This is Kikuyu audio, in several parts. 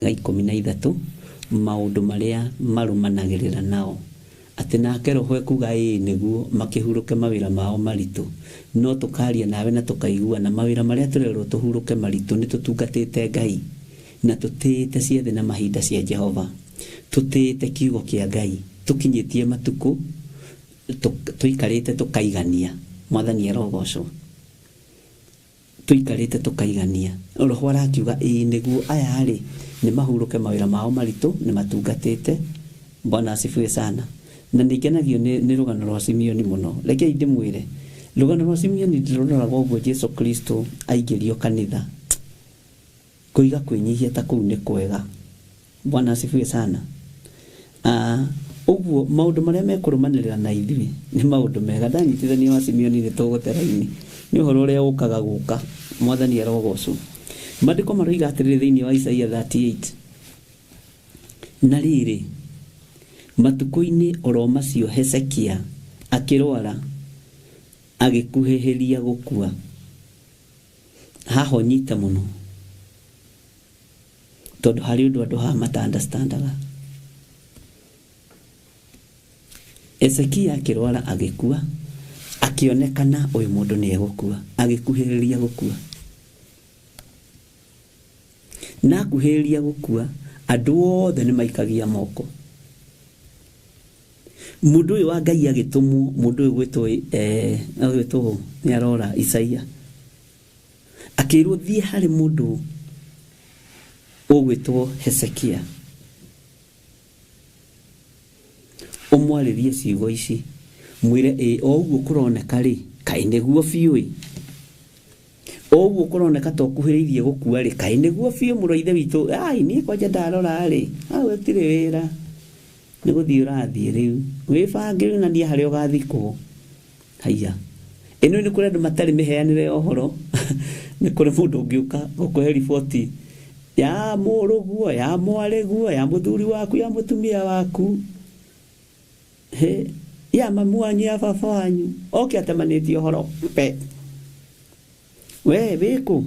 13 maũndũ marĩa marũmanagĩrĩra nao atĩ nake roho ekuga ĩĩ nĩguo makĩhurũke mawĩra mao maritũ. No tũkaria nawe na tũkaiguana mawĩra marĩa tũrerwo tũhurũke maritũ nĩ tũtungatĩte Ngai na tũtĩĩte ciathĩ na mahinda cia Jehova, tũtĩĩte kiugo kĩa Ngai, tũkinyĩtie matukũ tũikarĩte tũkaigania. Mwathani arogocwo. Tũikarĩte tũkaigania. Roho arakiuga ĩĩ nĩguo aya-rĩ nĩ mahurũke mawĩra mao maritũ nĩ matungatĩte. Bwana asifiwe sana. Na nĩ ngenagio nĩ rũgano rwa Simeoni mũno. Rekei ndĩmwĩre, rũgano rwa Simeoni ndĩrũroraga ũguo Jesu Kristo aingĩrio kanitha. Kũiga kwĩnyihia ta kũu nĩ kwega. Bwana asifiwe sana. Ũguo maũndũ marĩa mekũrũmanĩrĩra na ithuĩ nĩ maũndũ mega. Ndanyitithania wa Simeoni nĩ tũgũte raini. Nĩ ũhoro ũrĩa ũkaga gũka. Mwathani arogocwo. Maandĩko maroiga atĩrĩrĩ thĩinĩ wa Isaia 38. Na rĩrĩ, matukũ-inĩ oro macio Hezekia akĩrwara agĩkuhĩhĩria gũkua. Haha ũnyite mũno tondũ harĩ ũndũ andũ haha mata understandaga. Hezekia akĩrwara agĩkua, akĩonekana ũyũ mũndũ nĩ egũkua, agĩkuhĩrĩria gũkua. Na akuhĩrĩria gũkua, andũ othe nĩ maikagia moko. Mũndũ ũyũ wa Ngai agĩtũmwo, mũndũ ũyũ gwĩtwo agĩtwo nĩ arora Isaia. Akĩrwo thiĩ harĩ mũndũ ũgwĩtwo Hezekia. Ũmwarĩrie ciugo ici, mwĩre ĩ o ũguo kũroneka rĩ, kaĩ nĩguo biũ ĩ. O ũguo kũroneka ta ũkuhĩrĩirie gũkua rĩ, kaĩ nĩguo biũ mũrũ wa ithe witũ, ai niĩ kwanja ndarora rĩ, hau hatirĩ wĩra. Nĩ gũthiĩ ũrathiĩ rĩu. Wĩbange rĩu na niĩ harĩa ũgathikwo. Haiya. Ĩno nĩ kũrĩ andũ matarĩ mĩheanĩre ya ũhoro. Nĩ kũrĩ mũndũ ũngĩũka gũkũhe riboti ya mũrũguo, ya mwarĩguo, ya mũthuri waku, ya mũtumia waku. He, ya mamu wanyu, ya baba wanyu. Oke atemanĩtie ũhoro pe. We wĩkũ?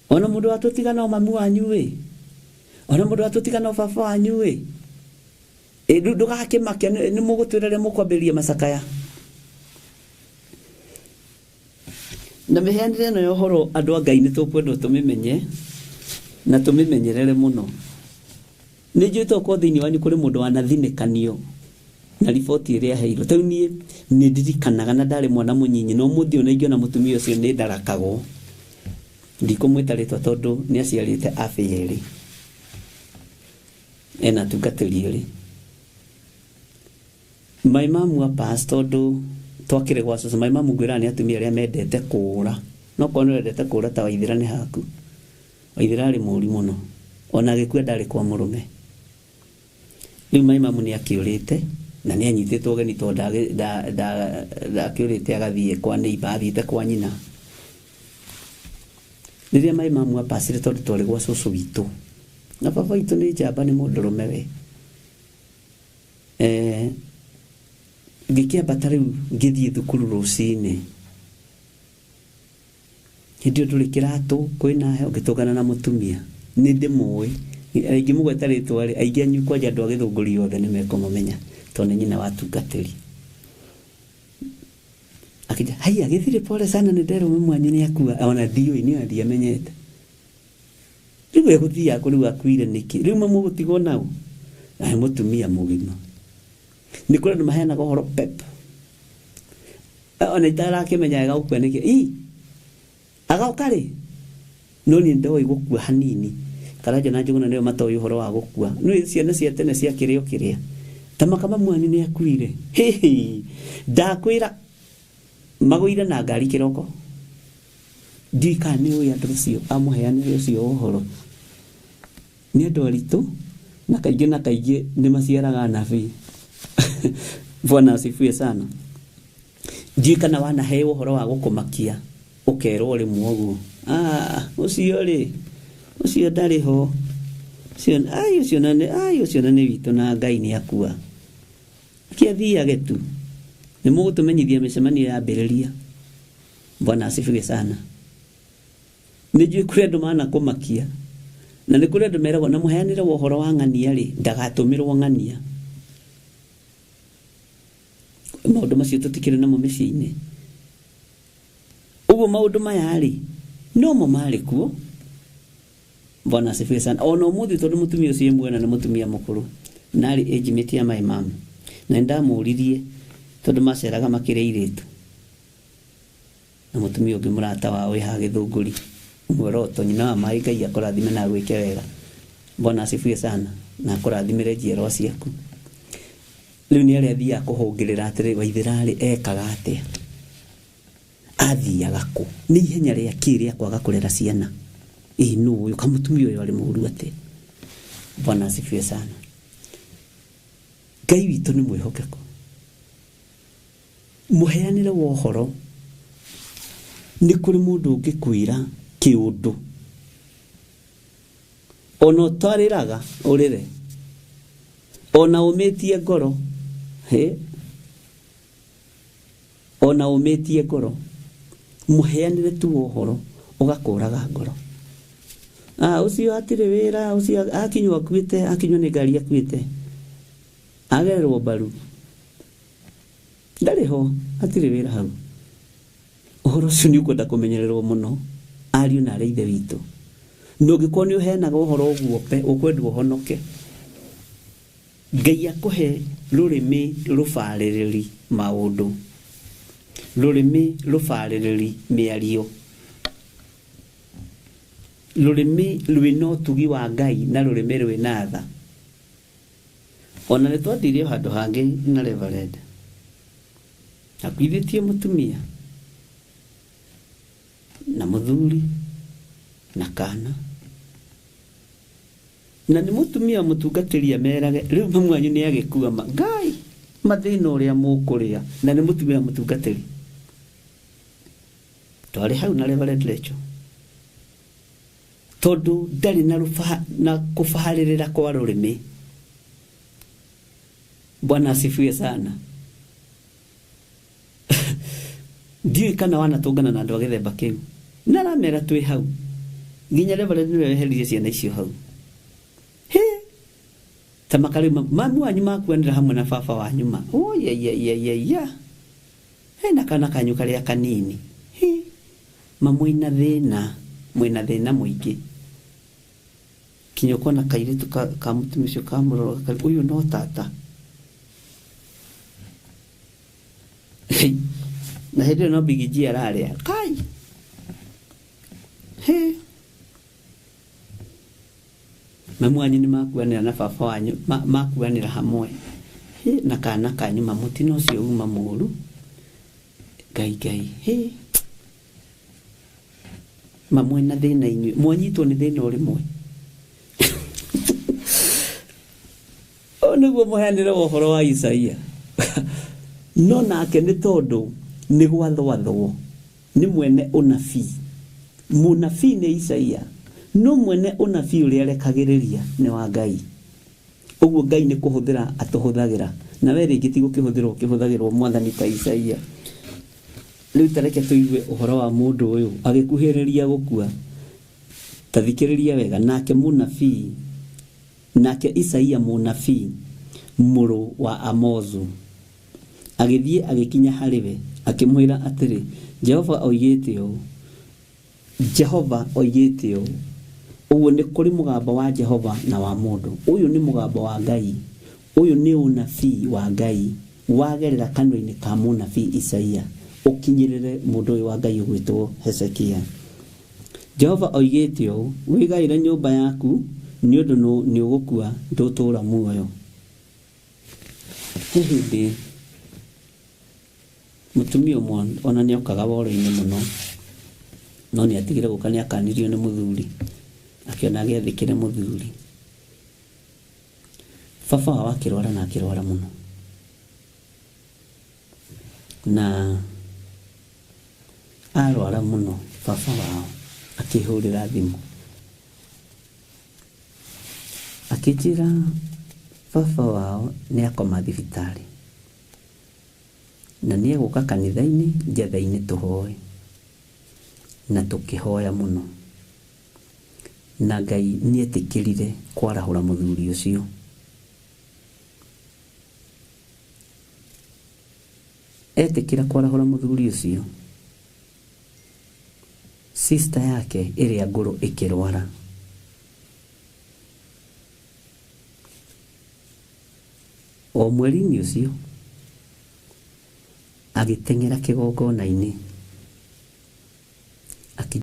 Ona mũndũ watũtiga no mamu wanyu ĩ. Ona mũndũ watũtiga no baba wanyu ĩ. Ĩ ndũgakĩmake nĩ mũgũtwĩra rĩrĩa mũkwambĩrĩria macakaya. Na mĩheanĩre ĩno ya ũhoro andũ a Ngai nĩ tũkwendwo tũmĩmenye na tũmĩmenyerere mũno. Nĩ njũĩ tokorwo thĩinĩ wanyu kũrĩ mũndũ wanathinĩkanio na riboti ĩrĩa aheirwo. Ta rĩu niĩ nĩ ndirikanaga na ndarĩ mwana mũnyinyi no ũmũthĩ ũyũ ingĩona mũtumia ũcio nĩ ndarakagwo. Ndikũmwĩta rĩtwa tondũ nĩ aciarĩte abĩ erĩ. Ena atungatĩri erĩ. My mom wa pass tondũ twakĩrĩ gwa cũcũ. My mom ngwĩraga nĩ atumia arĩa mendete kũũra. No korwo nĩ wendete kũũra ta Waithĩra nĩ haku. Waithĩra arĩ mũũri mũno. Ona agĩkua ndarĩ kwa mũrũme. Rĩu my mom nĩ akĩũrĩte na nĩ anyitĩtwo ũgeni tondũ ndakĩũrĩte agathiĩ kwa neighbor, athiĩte kwa nyina. Rĩrĩa my mom apacire tondũ twarĩ gwa cũcũ witũ. Na baba witũ nĩ njamba, nĩ mũndũrũme we. Ngĩkĩambata rĩu ngĩthiĩ thukuru rũcinĩ. Hĩndĩ ĩyo ndũrĩ kĩratũ, kwĩna heho, ngĩtũngana na mũtumia. Nĩ ndĩmũĩ. Ingĩmũgweta rĩtwa rĩ, aingĩ anyu kwanja andũ a Gĩthũngũri othe nĩ mekũmũmenya tondũ nĩ nyina wa atungatĩri. Akĩnjĩra, haiya gĩthirĩ pole sana nĩ nderwo mamu wanyu nĩ akua. Ona ndiũĩ, niĩ ona ndiamenyete. Rĩu egũthiaga kũ rĩu akuire nĩkĩ? Rĩu mamu ũgũtigwo nau? Na nĩ mũtumia mũgima. Nĩ kũrĩ andũ maheanaga ũhoro pep. Ona itarakĩmenya wega gũkua nĩkĩ. Ii, agoka rĩ? No niĩ ndoĩ gũkua hanini. Karanja na Njũgũna nĩo matoĩ ũhoro wa gũkua. Nĩ ciana cia tene cia kĩrĩa o kĩrĩa. Ta maka mamu wanyu nĩ akuire. Hihi, ndakwĩra magũire na ngari kĩroko. Ndiũĩ kana nĩ ũĩ andũ acio amũheanĩre ũcio ũhoro. Nĩ andũ aritũ na kaingĩ na kaingĩ nĩ maciaraga anabii. Bwana asifiwe sana. Ndiũĩ kana wanaheo ũhoro wa gũkũmakia ũkerwo rĩmwe ũguo. Ũcio rĩ, ũcio ndarĩ ho. Ũcio, ai, ũcio na nĩ, ai, ũcio na nĩ witũ na Ngai nĩ akua. Kĩathiage tu. Nĩ mũgũtũmenyithia mĩcemanio yambĩrĩria. Bwana asifiwe sana. Nĩ njũĩ kũrĩ andũ manakũmakia. Na nĩ kũrĩ andũ meragwo na mũheanĩre wa ũhoro wa ng'ania rĩ ndagatũmĩrwo ng'ania. Maũndũ macio tũtikĩrĩ namo mĩciĩ-inĩ. Ũguo maũndũ maya rĩ nomo marĩ kuo. Bwana asifiwe sana. Ona ũmũthĩ tondũ mũtumia ũcio muona nĩ mũtumia mũkũrũ na arĩ age mate ya my mom, na nĩndamũririe tondũ maceraga makĩrĩ airĩtu na mũtumia ũngĩ mũrata wao wĩ haha Gĩthũngũri muoroto, nyina wa maĩ, Ngai akũrathime na agwĩke wega. Bwana asifiwe sana na akũrathimĩre njiarwa ciaku. Rĩu nĩ arĩa athiaga kũhũngĩrĩra atĩrĩ Waithĩra rĩ ekaga atĩa, athiaga kũ, nĩ ihenya rĩa kĩ rĩa kwaga kũrera ciana, ĩ nũ ũyũ kamũtumia ũyũ arĩ mũũru atĩa. Bwana asifiwe sana. Ngai witũ nĩ mwĩhokeku. Mũheanĩre wa ũhoro nĩ kũrĩ mũndũ ũngĩkwĩra kĩũndũ ona ũtarĩraga ũrĩre, ona ũmĩtie ngoro, he ona ũmĩtie ngoro, mũheanĩre tu wa ũhoro ũgakũraga ngoro. Ũcio hatirĩ wĩra, ũcio akinywo akuĩte, akinywo nĩ ngari akuĩte, agererwo mbaru, ndarĩ ho, hatirĩ wĩra hau. Ũhoro ũcio nĩ ũkwenda kũmenyererwo mũno ariũ na arĩa ithe witũ. Na ũngĩkorwo nĩ ũheanaga ũhoro ũguo pe ũkwendwo ũhonoke, Ngai akũhe rũrĩmĩ rũbarĩrĩri maũndũ, rũrĩmĩ rũbarĩrĩri mĩario, rũrĩmĩ rwĩna ũtugi wa Ngai na rũrĩmĩ rwĩna tha. Ona nĩ twathire o handũ hangĩ na Reverend akuithĩtie mũtumia na mũthuri na kana, na nĩ mũtumia mũtungatĩri amerage rĩu mamu wanyu nĩ agĩkua ma Ngai mathĩna ũrĩa mũkũrĩa, na nĩ mũtumia mũtungatĩri. Twarĩ hau na Reverend Rachel tondũ ndarĩ na na kũbarĩrĩra kwa rũrĩmĩ. Bwana asifiwe sana. Ndiũĩ kana wanatũngana na andũ a gĩthemba kĩu, na aramera twĩ hau nginya Reverend nĩwe weheririe ciana icio hau. He ta makarĩ mamu wanyu makuanĩra hamwe na baba wanyu ma oyeyeyeyeya, hena kana kanyu karĩa kanini, he mamwĩna thĩna, mwĩna thĩna mũingĩ kinya ũkona kairĩtu ka mũtumia ũcio kamũrora ũyũ no tata. Na hĩndĩ ĩyo no Big G ararĩa kai he mamu wanyu nĩ makuanĩra na baba wanyu makuanĩra hamwe, he na kana kanyu ma mũtino ũcio uma mũũru. Ngai Ngai he mamwe na thĩna inyuĩ mwanyitwo nĩ thĩna ũrĩmwe. Ũyũ nĩguo mũheanĩre wa ũhoro wa Isaia. No nake nĩ tondũ nĩ gwathwathwo nĩ mwene ũnabii. Mũnabii nĩ Isaia, no mwene ũnabii ũrĩa arekagĩrĩria nĩ wa Ngai. Ũguo Ngai nĩ kũhũthĩra atũhũthagĩra, na we rĩngĩ ti gũkĩhũthĩrwo ũkĩhũthagĩrwo mwathani ta Isaia. Rĩu ta reke tũigue ũhoro wa mũndũ ũyũ agĩkuhĩrĩria gũkua. Ta thikĩrĩria wega. Nake mũnabii, nake Isaia mũnabii mũrũ wa Amozu agĩthiĩ agĩkinya harĩ we akĩmwĩra atĩrĩ, Jehova oigĩte ũũ, Jehova oigĩte ũũ. Ũguo nĩ kũrĩ mũgambo wa Jehova na wa mũndũ. Ũyũ nĩ mũgambo wa Ngai, ũyũ nĩ ũnabii wa Ngai wagerera kanua-inĩ ka mũnabii Isaia ũkinyĩrĩre mũndũ ũyũ wa Ngai ũgwĩtwo Hezekia. Jehova oigĩte ũũ, wĩgaĩre nyũmba yaku nĩ ũndũ nĩ ũgũkua ndũtũũra muoyo. He hĩndĩ mũtumia ũmwe ona nĩ okaga woro-inĩ mũno, no nĩ atigire gũka, nĩ akanirio nĩ mũthuri, akĩona agĩathĩkĩre mũthuri. Baba wao akĩrwara na akĩrwara mũno, na arwara mũno baba wao akĩhũrĩra thimũ akĩnjĩra baba wao nĩ akoma thibitarĩ na nĩ egũka kanitha-inĩ njetha-inĩ tũhoe, na tũkĩhoya mũno. Na Ngai nĩetĩkĩrire kwarahũra mũthuri ũcio. Etĩkĩra kwarahũra mũthuri ũcio, sister yake ĩrĩa ngũrũ ĩkĩrwara. O mweri-inĩ ũcio agĩteng'era kĩgongona-inĩ.